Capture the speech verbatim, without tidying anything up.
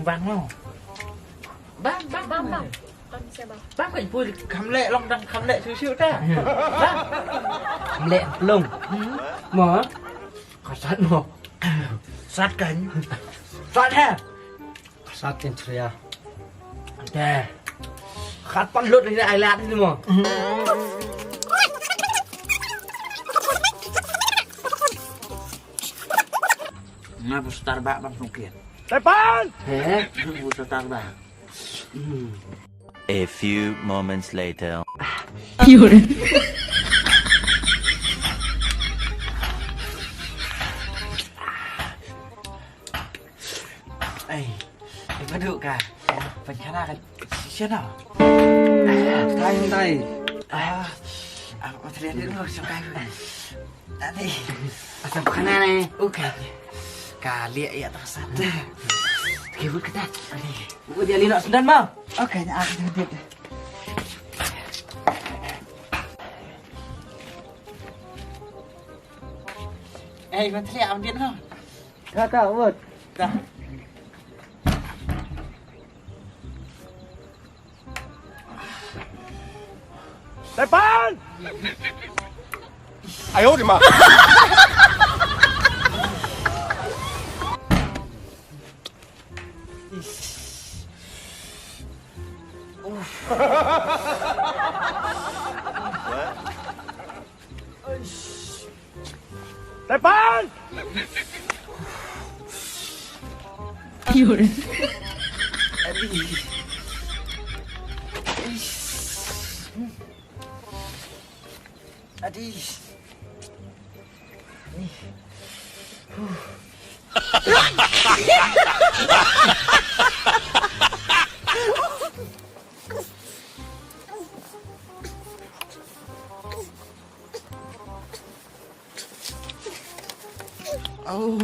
Bang mo. Bang, bang, bang, bang. Bang, bang. Bang, kan pui kham leh long dang kham leh shu shu ta. Bang. Kham leh long. Hmm. Mo. Ka sat mo. Sat kan. Sat ha. Ka sat kan chria. Ante. Khat pan lut ni ai lat ni mo. Nga bu star ba bang sungkit. Tepan! He? Bu star ba. Hmm. A few moments later. Ai, ai, padu ka. Pynkhana ka shisha na. Tai, tai. Ah, ah, ma tria dulu, siapa? Tadi. Asam khana ne. Okay. Kali ya tak satu. Kibut kita. Ani. Buku dia lino sendan mau. Okay, ni aku duduk. Eh, menteri ambil no. Kata, wot. Dah. Tepan! Ayo, di ma. Tepan! Adi. Oh.